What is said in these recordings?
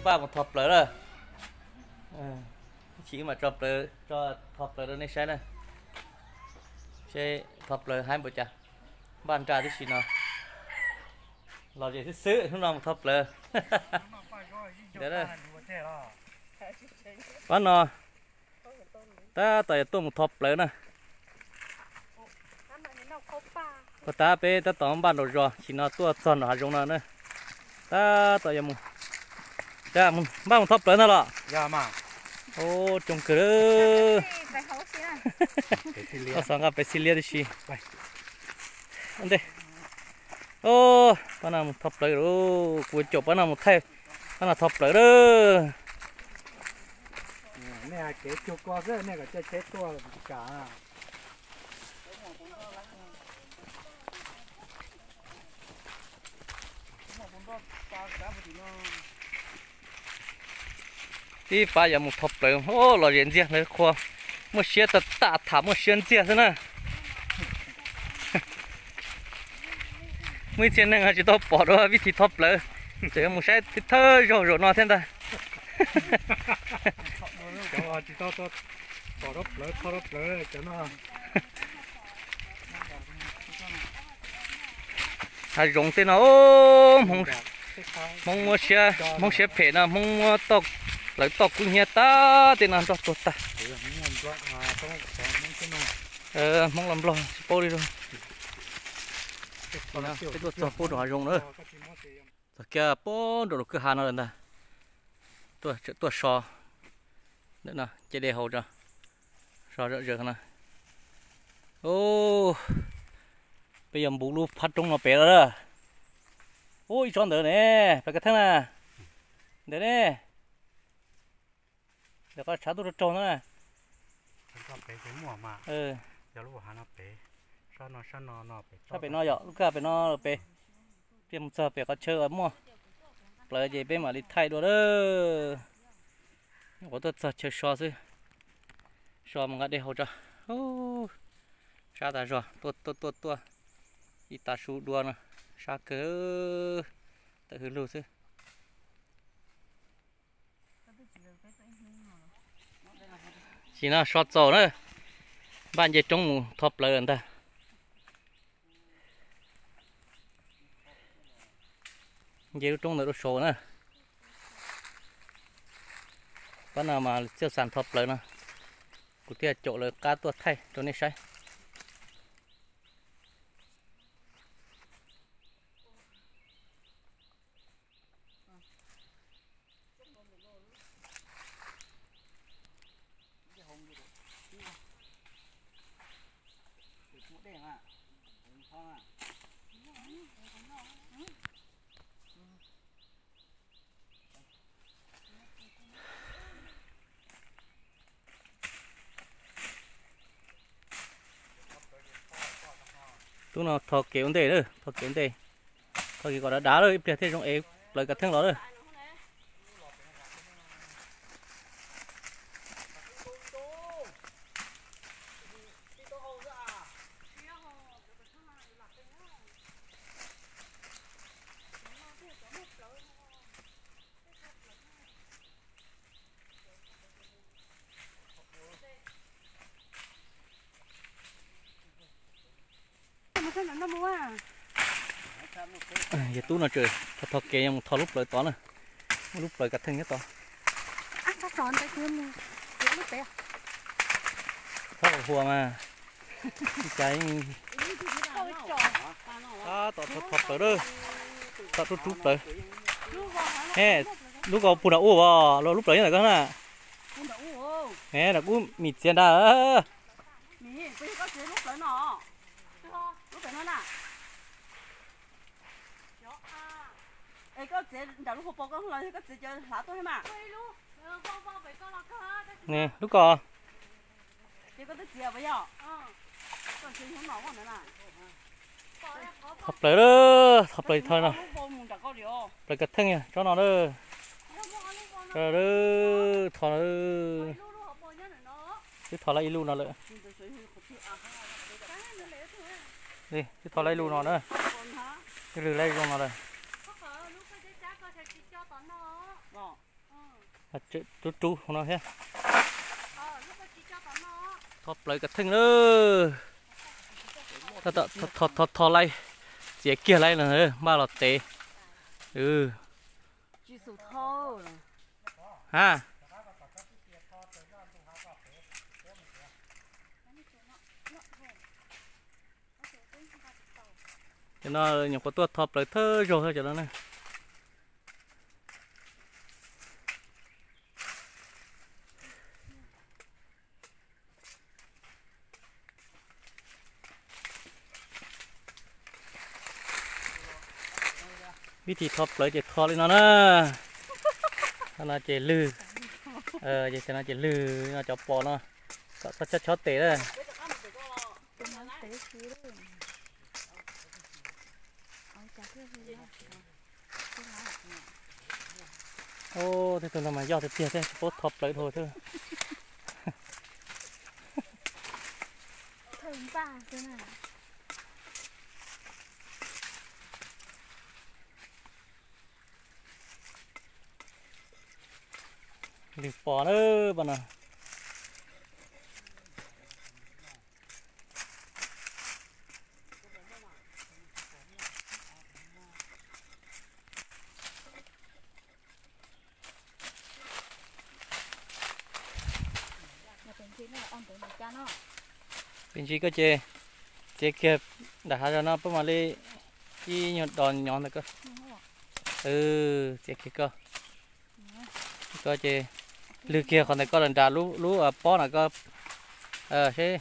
Npaj mus thov plawv lawm. Ib chim mam tso plawv, tso thov plawv rau nej saib na. Seb thov plawv haib npaum cas. Npaj nra tib si no. Lom zem xwb xwb hnub no mus thov plawv. Pab no tab tom yuav tuaj mus thov plawv na. Puag ta peb tab tom npaj nraum zos, sim no tuaj txog nram hav zoov no na. Tab tom yuav mus, npaj mus thov plawv ntag los? Coob kawg. Xav nqa pem xib liab tib si. Ua ntej. Pab no mus thov plawv, kuv caum pab no mus thaij, pab no thov plawv lawm. Tib pab yuav mus thov plawv, lom zem ntxiag, lawv qhua muaj siab tag, tham muaj siab ntxiag xwb na. Muaj ib txhia neeg tsis tau pom dua vij thib thov plawv, tseem yuav mus saib thawj zaug zaum no thiab ntag. Hav zoov tej no, Hmoob, Hmoob siab phem no, Hmoob muab plawv toj kub hnyiab tag, tej no nroj tuag tag. Hmoob los Nplog tsis paub li. Peb tuaj txog puag nram hav zoov na, txog kiag puag nram kwj ha no lawm ntag. Tuaj so, ntawm no ces de haus tso, so zom zaws no. Peb yuav npuv lub phab roob no pem lawm. Ub, ib tsob ntawd ne, pem kav theej na. Ntawd ne. Ntawm qhov tshav tuaj raug raug no na. Sab pem no yom, lub kwj ha pem no pem. Peb mus txog pem qhov chaw uas muaj plawv ces peb mam li thaij dua lawm. Nyuam qhuav tuaj txog chaw so xwb, so mus nqa de haus tso. Sab tas zog, tuaj tuaj tuaj tuaj ib tav su dua no, sab kawg, tawm hwj lug xwb. Sim no so txaus na, npaj nce roob mus thov plawv lawm ntag. Nce lub roob ntawd rau saud na. Pab no mas Txiaj Xas thov plawv no, kuv thiaj caum lawv qab tuaj thaij rau nej saib. Tub no tho kev ua ntej, tho kev ua ntej, tho kev kom dav dav lawm ib pliag thiaj zoo ev plawv kav theej los lawm. Yawg Tub no tseem tho kev yuav mus tho lub plawv tod na, muaj lub plawv kav theej nyob tod. Txhob ua hua mas, ib cas tab tom tho plawv, tom rub rub plawv. Lub ko puag nram ub os, lub plawv nyob ntawm ko na. Nram kub mis txiav nrad. Lub ko. Thov plawv, thov plawv, thov no. Plawv kav theej tsob no lawm. Thov, twb thov lawm ib lub no lawm. Twb thov lawm ib lub no na. Twb lwg lawm ib lub no lawm. Rub rub no thiab. Tho plaws kav theej na. Tho tho tho laib, txiav kiag laib los npaj los tev. Ha. Cov no nyuam qhuav tuaj tho plaws thawj zaug cov no na. Vib thim tho plawv ces tho li no na. No ces lwg, ces no ces lwg no cov pos no kom txhob chob chob tes na. Ub, tej tug no mas yog tiag tiag thiab, tsis paub tho plawv dhau thiab. Lwg pos na, pos no. Pes ntsis koj ces txiav kiag nram hav zoov no peb mam li ib nyuag dos nyov ntawm koj. Txiav kiag koj, koj ces lwg kiag qhov ntawm koj los nram lub pob na koj. Seb,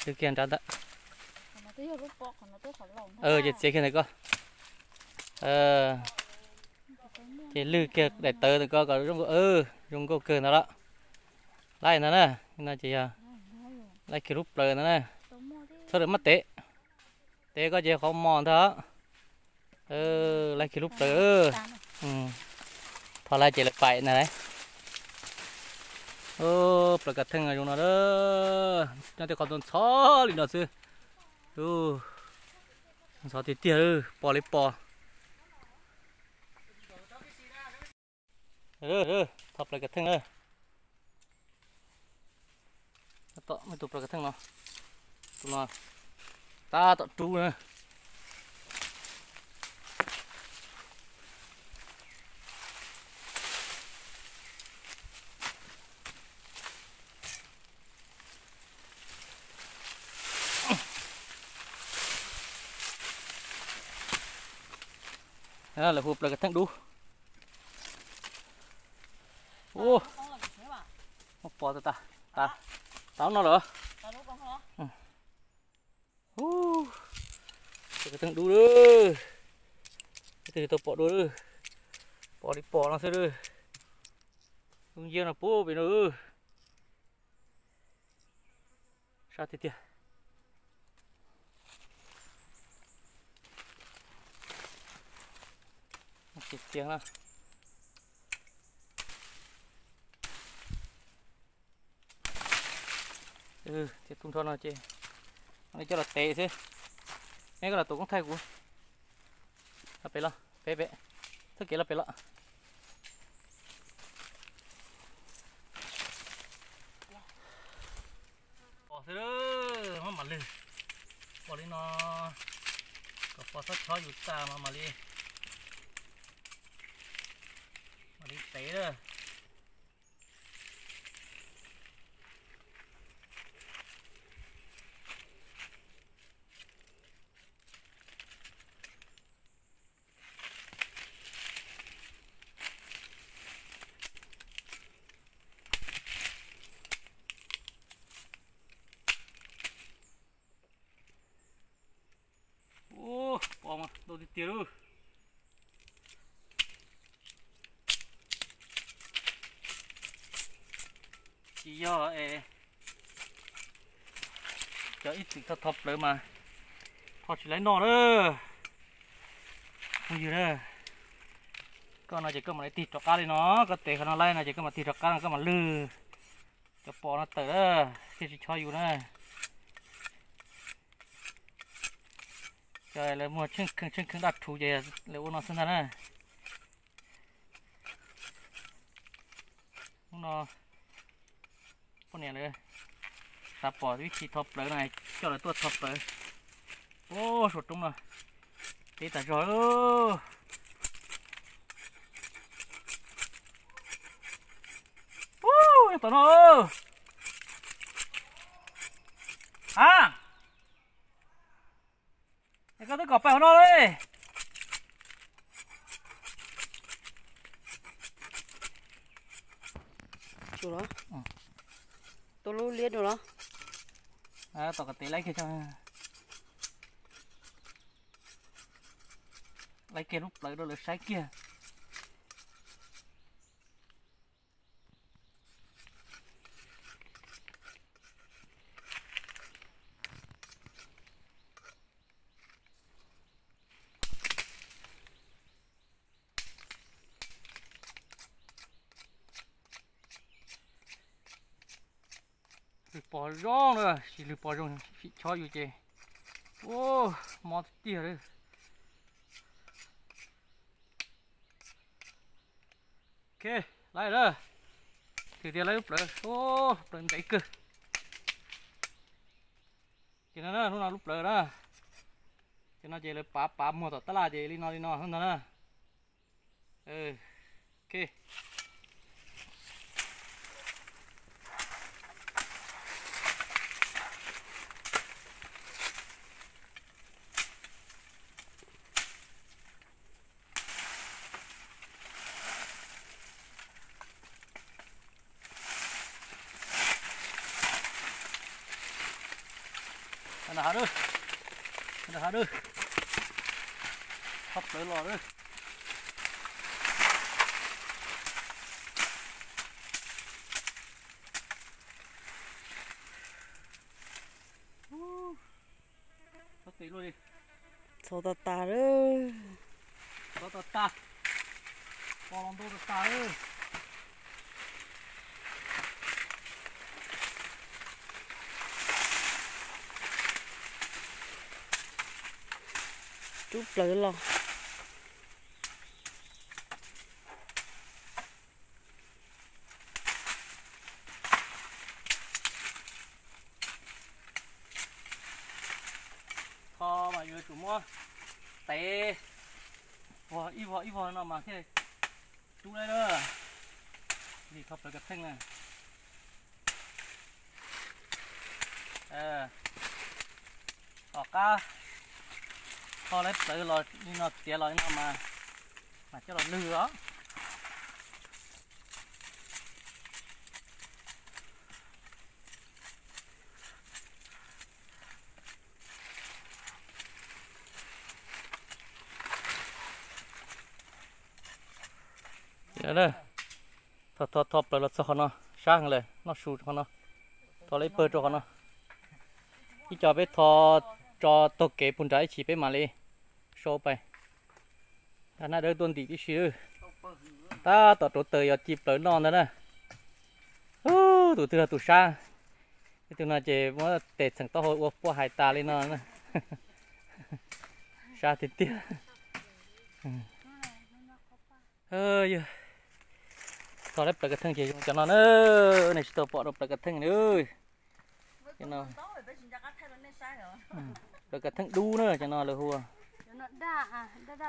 lwg kiag nram ntawd. Ces txiav kiag ntawm koj. Ces lwg kiag daim tawv ntawm koj kom zoo, zoo nkauj kawg ntawd lawm. Laib ntawd na, no ces yog laib kiag lub plawv ntawd na. Txhob lawm maj tev, tev koj ces qhov mos ntag. Laib kiag lub plawv. Tho laib ces lawv pais na. Plawv kav theej zoo no, nyob tej qhov ntxhov ntxhov li no xwb. Ntxhov tiag tiag, pos li pos. Tho plawv kav theej na. Tom me tus plawv kav theej no, tus no tab tom rub na. Lawv hu plawv kav theej dub. Ub, muaj pos tas tas, tas lub no lawm. Plawv kav theej dub lawm. Ib tug tau pom dua lawm. Pos li pos no xwb lawm. Lub nciab no puag pem no. Sab tiag tiag. Tiag na. Ces tub nrho no ces coj los tev xwb. Neb koj los tus koob thaij kuv. Los pem los pem pem, txoj kev los pem los. Pos xwb, maj mam lwg. Pos li no, kom pos txhob chob yus tas mas mam li, mam li tev lawm. Ub, pos mas ntau tiag tiag lauj. Tsis yog es cov ib txwm tho tho plawv mas tho tsis laib noj lawm. Phooj ywg na, koj no ces koj mam li tig rov qab li no, koj tev qhov no laib no ces koj mam tig rov qab no koj mam lwg cov pos no tawm na, thiaj tsis chob yus na. Cov lawv muag tsheej kheej tsheej kheej daj rhuv ces lawv ua no xwb ntag na. No, poj niam lawv xav pom vib thi tho plawv no, coj lawv tuaj tho plawv. Ub, saum roob no deb tas zog. Ub, nyob tom no. A, es koj twb kom pais hauv no li. Tua lub liab dua los. Tom ko tes laib kiag, laib kiag lub plawv rau lawv saib kiag. Lwg pos zoo na, sis lwg pos zoo, sim chob yus ces, ub, mob tiag tiag li. Ok, laib lawm. Twb tias laib lub plawv, plawv ntev kawg. Ces no na, hnub no lub plawv na. Ces no ces lawv pav pav muag tom tab laj ces li no li no ntag na. Ok. Nram hav, nram hav, thoj plawv los lawm. Txhov tas tas lawm. Txhov tas tas. Pos los ntau tas tas lawm. Rub plawv los. Tho mas yuav tsum muab tev vog ib vog ib vog no mas thiaj rub laib lawm. Li tho plawv kav theej na. Tom qab tho laib plawv los li no, tiav los li no mas, mas coj los lwg os. Tho, tho, tho plawv los txog qhov no, sab heev lawm, noj su qhov no. Tho lawm ib pawg rau qhov no. Ib co peb tho tso taug kev puag nrad ib chim peb mam li sau pais. Nab dawb tuaj ntim tib si. Tab tom rauv taws yog ci plawv noj ntag na. Ub, tus twg yog tus sab. Ib tug no ces muab tes txheem taub hau ua puaj hais tas li no. Sab tiag tiag. Yog tho lawm plawv kav theej ces zoo cov no na. Nej tsis tau pom rau plawv kav theej li. Plawv kav theej dub na cov no lawv hu.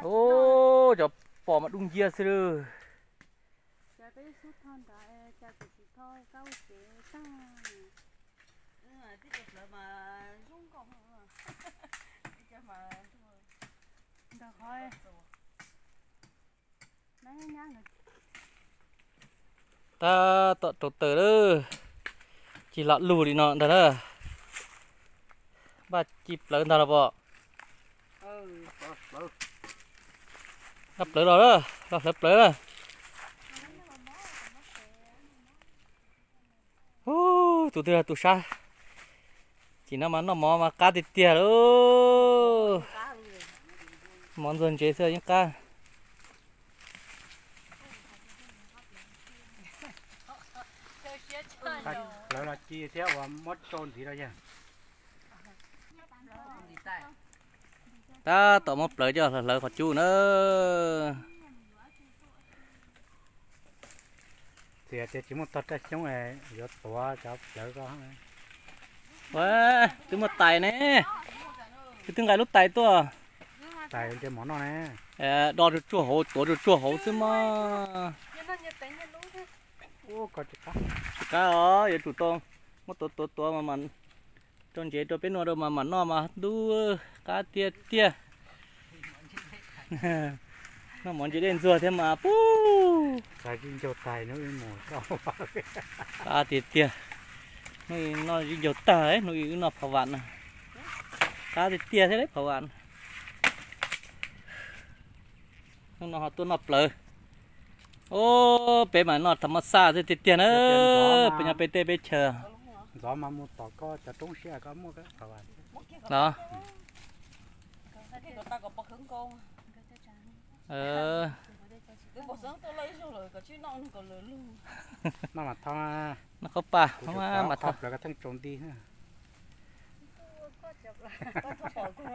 Ub, cov pom mas dub nciab xwb lawm. Tab tom rauv taws lawm, ci lam lug li no ntag na. Npaj ci plawv ntag los pom. Npaj plawv los, los hlawv plawv na. Ub, tus twg yog tus sab. Ces no mas noj mov mas qab tiag tiag lauj. Mov ntxuag ntsev xwb yeej qab. Lawv los ci thiab uas muab tsau ntxiv los yog. Tab tom muab plawv coj hlawv qhov cub na. Txiv tias tsis muaj tog raj xyoob yuav tuav cov plawv ko. Ua, twb muaj tais ne, twb nqa lub tais tuaj. Tais ntse mov noj ne. Do tsuag tsuag hauv, tuav tsuag tsuag hauv xwb mas. Tsis qab os, yuav tsum tau muab tuav tuav tuav mas rau ntsev rau peb noj rau mas mam noj mas ntub qab tiag tiag. Noj mov ntse dej ntxuag thiab mas pub. Qab tiag tiag. Hnub i noj zib ncaug tag, hnub i wb noj phov vam na. Qab tiag tiag thiab phov vam. Hnub no ho tuaj noj plawv. Ub, peb mas noj tham mab xaj thiab tiag tiag na. Peb nyob peb teb peb chaw. Ntxov mas mus tom koj cov roob siab koj muaj koj. Los. Noj mas thov, noj qhov paj mas thov.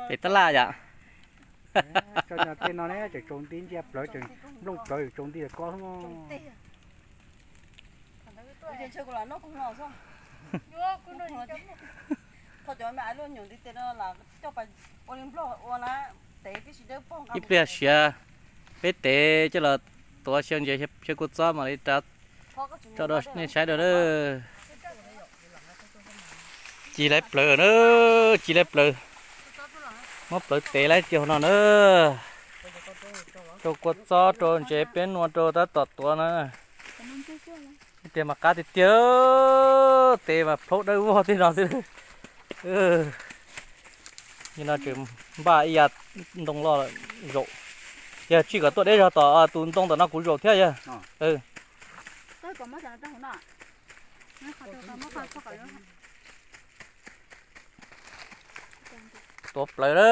Pem tab laj yom. Tej no ne tseem tsaus nti ntsia plawv, tseem nplooj plawv tseem tsaus nti ko. Ib pliag siav peb tev coj los tuav xyaw ntses xyaw kua txob mam li rau tso rau nej saib rau na. Ci lawv plawv na, ci lawv plawv. Muab plawv tev lawv tiag no na. Rau kua txob rau ntses peb nua rau tab tom tuav na. Tiag mas qab tiag tiag, tev mas plaub dawb vog tej no xwb. Nim no tseem npaj ib yam ntoo loj zaum. Yog tsis kom tuaj deb zog tom tus ntoo tom no kuv zaum thiab yog. Tuav plawv na.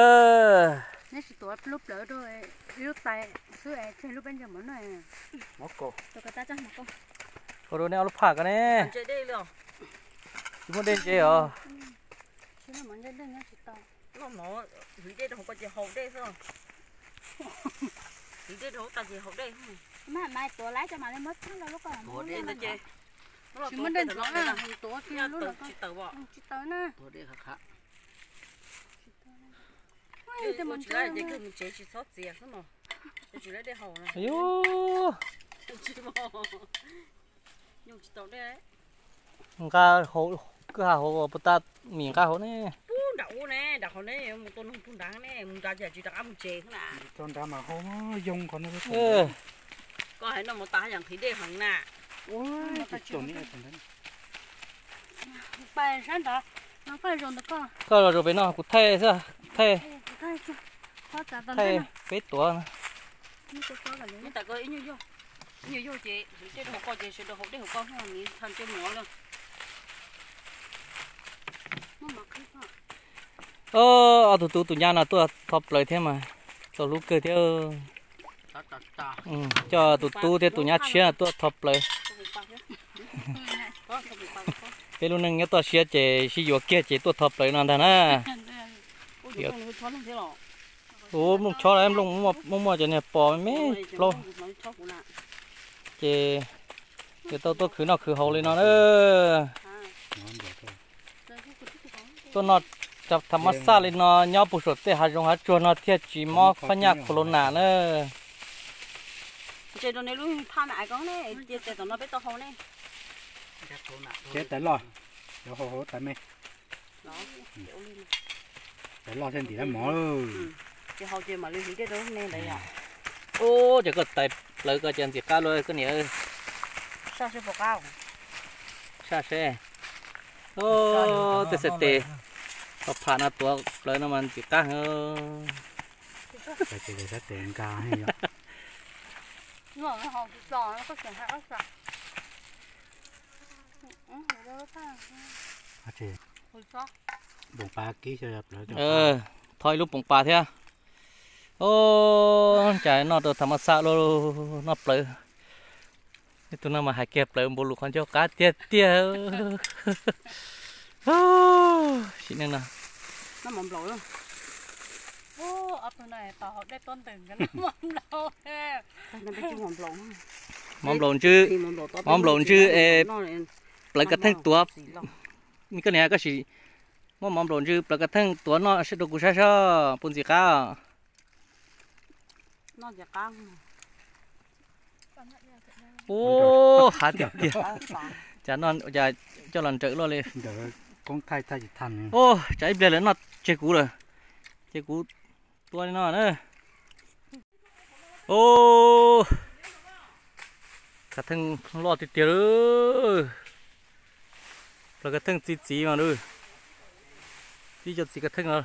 Ua rau nej ob lub phaj ko ne. Tsis muaj dej ntse os. Tsis muaj dej ntse, tsis tawm na. Mus tsev tsis txhob txias xwb mos. Tsis muaj dej haus na. Nqa hauv, kwj ha hauv puas tas, mim nqa hauv ne. Pub nram ub ne, nram qhov ne, mus tua noog pug nrad ne, mus nrad ces tsis rov qab mus tsev xwb na. Tso nrad mas hau yoo qhov no. Koj hais no mus tas yam nqhis dej heev na. Koj los zaum pem no kuv thaij xwb, thaij, thaij peb tuav. Ib nyuag yog ces dej rau hauv koj ces sawv daws haus dej hauv koj, nws tha ntsej muag lawm. Ob tug tub tus nyab no tuaj tho plaws thiab mas txaus hlub kawg thiab. Coj tus tub thiab tus nyab tshiab tuaj tho plaws. Peb lub neej nyob toj siab ces sib yuav kiag ces tuaj tho plaws no ntag na. Ua nplooj chob, muaj muaj cov niag pos me plaub. Ces yuav tau tuaj khwv noj khwv haus li no na. Tuaj noj tham mas xaj li no nyob puag saum tej hav zoov hav tsuag no thiaj tsis mob phab nyaj corona na. Ces tais loj, cov hau hauv tais me. Tais loj thiaj ntim lab mov. Ub, ces koj tais plaws ko ces ntxim qab luaj koj niam. Saj seb. Ub, tej xav tes pham pham no tuav plaws no mas ntxim qab heev. Poom pas kib, tho ib lub poom pas thiab. Ub, cas noj rau tham mas xaj luaj, noj plaws. Ib tug no mas hais kiag plaws npaum lus qhov ncauj qab tiag tiag. Sim neej no. Ob tug no tos haus dej tuaj ntws nkawd noj mov nplaum. Mov nplaum ntswg, mov nplaum ntswg es plawv kav theej tuav. Koj niam, koj sim muab mov nplaum ntswg plawv kav theej tuav noj rau kuv saib seb puas ntxim qab. Ub, hav tiag tiag. Cas no cas coj los nrawm luaj li. Ub, tsam ib pliag lawv noj tseg kuv lawm, ces kuv tua li no na. Ub, kav theej loj tiag tiag lawm. Plawv kav theej txi txiv mas lawm. Tib co txiv kav theej no.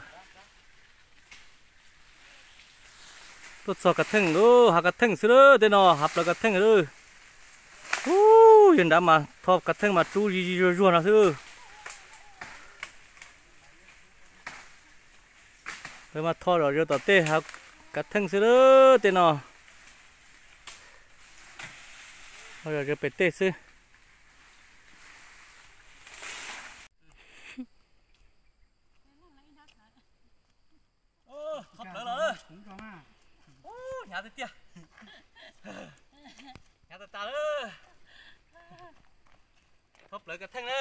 Tuaj txog kav theej lawm, hav kav theej xwb lawm, tej no hav plawv kav theej lawm. Ub, yawg nrad mas tho kav theej mas rub zig zig zuag zuag no xwb. Lawv mas tho zom zaws tom tej hav kav theej xwb lawm, tej no. Zom zaws pem tej xwb. Tho plawv los, hnyav tiag tiag, hnyav tas tas lawm. Tho plawv kav theej na.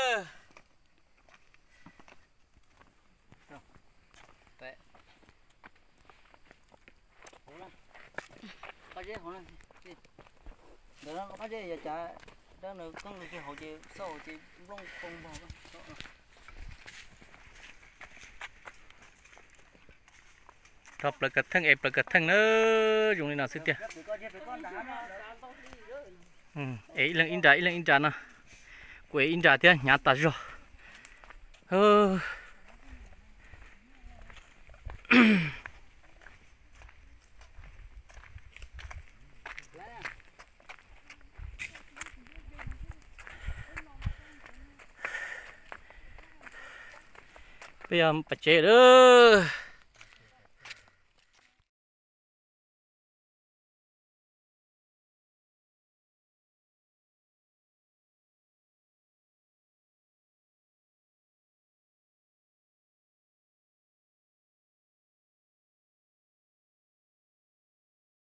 Ntawm no qab zeb yog cas, dab no koob lug kiag hauv ces xauj ces nplooj khoo npog. Tho plawv kav theej es plawv kav theej na, zoo li no xwb tiag. Es ib leeg ib nra ib leeg ib nra no, kuv es ib nra thiab hnyav tas zog. Peb yog pas tsev lawm.